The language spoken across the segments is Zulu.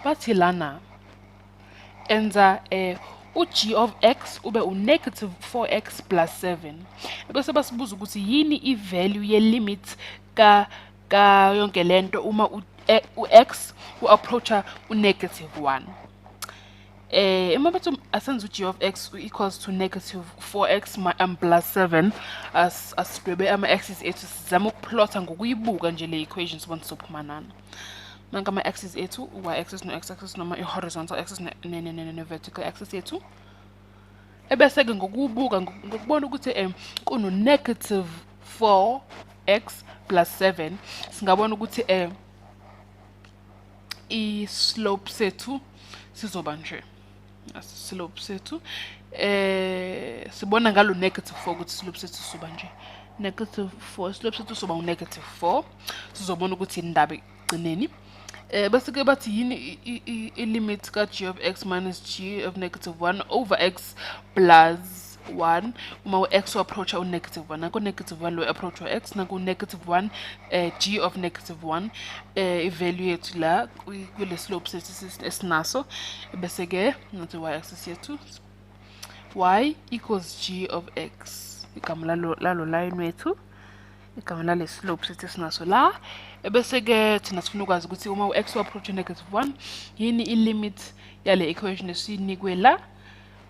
Bathi lana enza u-g of x ube u-negative 4x plus 7, bese basibuza ukuthi yini i-value ye-limit ka yonke lento uma u-x u-approacha u-negative 1. Uma bathi asenze u-g of x equals to negative 4x plus 7, asidwebe ama-axis ethu, sizame ukuplotha ngokuyibuka nje le equation, sibone sizophuma nani. Nanka ama-axis ethu, u-y axis no-x axis, noma i-horizontal axis ne-vertical axis yethu. Ebese-ke ngokubuka, ngokubona ukuthi kuno-negative 4x plus 7, singabona ukuthi i-slope sethu sizoba nje. Slope sethu sibona ngalo negative 4 ukuthi slope sethu sizoba nje negative 4, slope sethu sizoba u-negative 4. Sizobona ukuthi indaba ekugcineni. Bese ke bathi yini i-limit ka g of x minus g of negative 1 over x plus 1 uma u-x u-approacha u-negative 1. Nanku negative 1 lo approach u-x, nanku negative 1, g of negative 1, i-value yethu la kule slope sethu esinaso. Bese ke nathi y axis yethu, y equals g of x, igama lalo line wethu, igama lale slope sethu esinaso la. Ebese ke thina sifuna ukwazi ukuthi uma u-x u-approach negative 1, yini i-limit yale equation esinikwe la,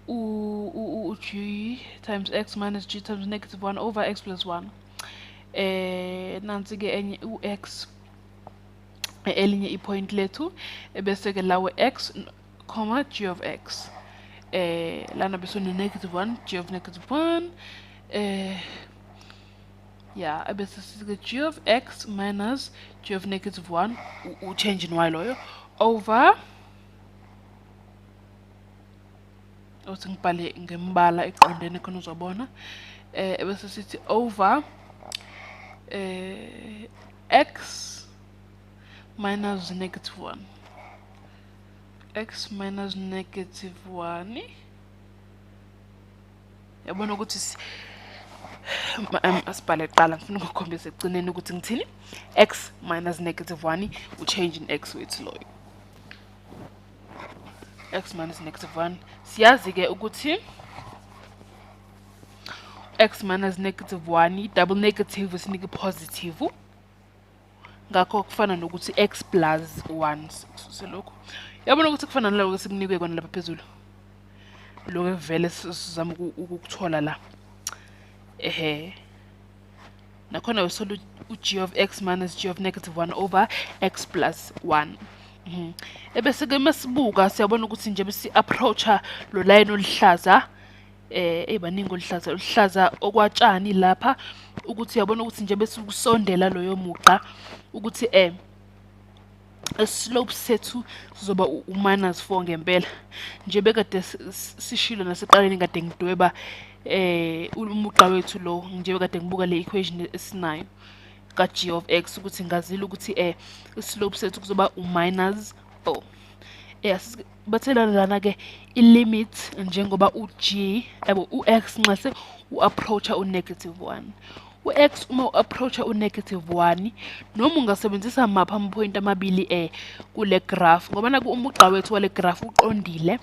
u-g times x minus g times negative 1 over x plus 1. Nansi ke enye u-x, elinye i-point lethu, ebese ke lawo x comma g of x. Lana bese une negative 1, g of negative 1, ya ebese sithi g of x minus g of negative 1, u-change in y loyo, over, othi ngibhale ngembala eqondene khona uzobona, ebese sithi over x minus negative 1, x minus negative 1. Yabona ukuthi asibhale kuqala, ngifuna ukukhombisa ekugcineni ukuthi ngithini. X minus negative 1, u-change in x wethu loyo, x minus negative 1. Siyazi-ke ukuthi x minus negative 1, double negative sinika positive, ngakho kufana nokuthi x plus 1. Selokhu yabona ukuthi kufana naloko esikunikwe kona lapha phezulu, lokho vele sizama ukukuthola la. Ehe, nakhona usola u-g of x minus g of negative 1 over x plus 1. Ebese-ke masibuka siyabona ukuthi nje besi-approacha lo line oluhlaza, ebaningi oluhlaza, oluhlaza okwatshani lapha, ukuthi uyabona ukuthi nje bese ukusondela loyo mugqa, ukuthi slope sethu sizoba u-minus 4 ngempela, nje bekade sishilo naseqaleni kade ngidweba umugqa wethu lo, nje kade ngibuka le equation esinayo ka g of x, ukuthi ngazile ukuthi islope sethu kuzoba u-minus 4. Bathela lana ke i-limit njengoba u-g yabo u-x nxase u-approacha u-negative 1, u-x uma u-approacha u-negative 1, noma ungasebenzisa maphi ama-point amabili kule graph, ngoba naku umugqa wethu wale graph uqondile,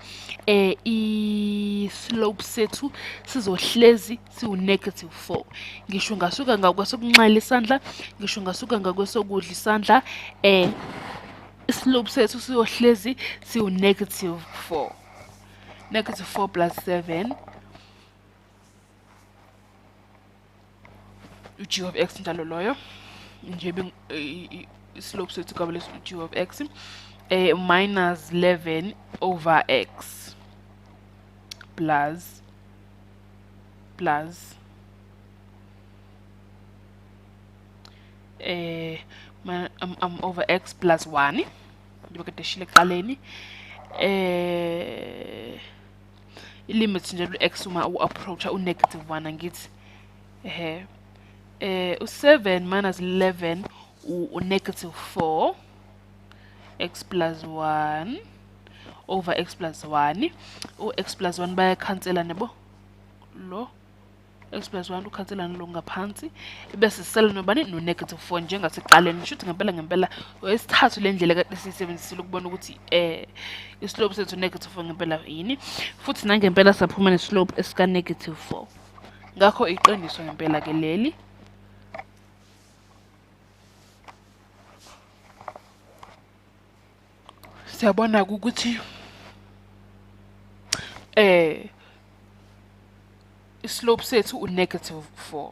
i-slope sethu sizohlezi siwu-negative 4. Ngisho ngasuka ngakwesokunxele isandla, ngisho ngasuka ngakwesokudla isandla, islope sethu siyohlezi siwu-negative 4. Negative 4 plus 7, u-g of x njalo loyo, nje islope sethu kabale u-g of x, minus 11 over x plus over x plus 1, njengoba kade shile ekuqaleni. I-limit nje lu-x uma u-approacha u-negative 1, angithi ehe, u-7 minus 11 u-negative 4 x plus 1 over x plus 1, u-x plus 1 bayakhansela nebo lo X plus 1 ukhansela nalo ngaphansi, bese sisala nobani? No-negative 4 njengasekuqaleni. Shuthi ngempela ngempela wesithathu le ndlela kade siyisebenzisile ukubona ukuthi islope sethu negative 4 ngempela yini, futhi nangempela saphuma neslope esika-negative 4. Ngakho iqiniso ngempela ke leli. Siyabona ukuthi islope sethu u-negative 4.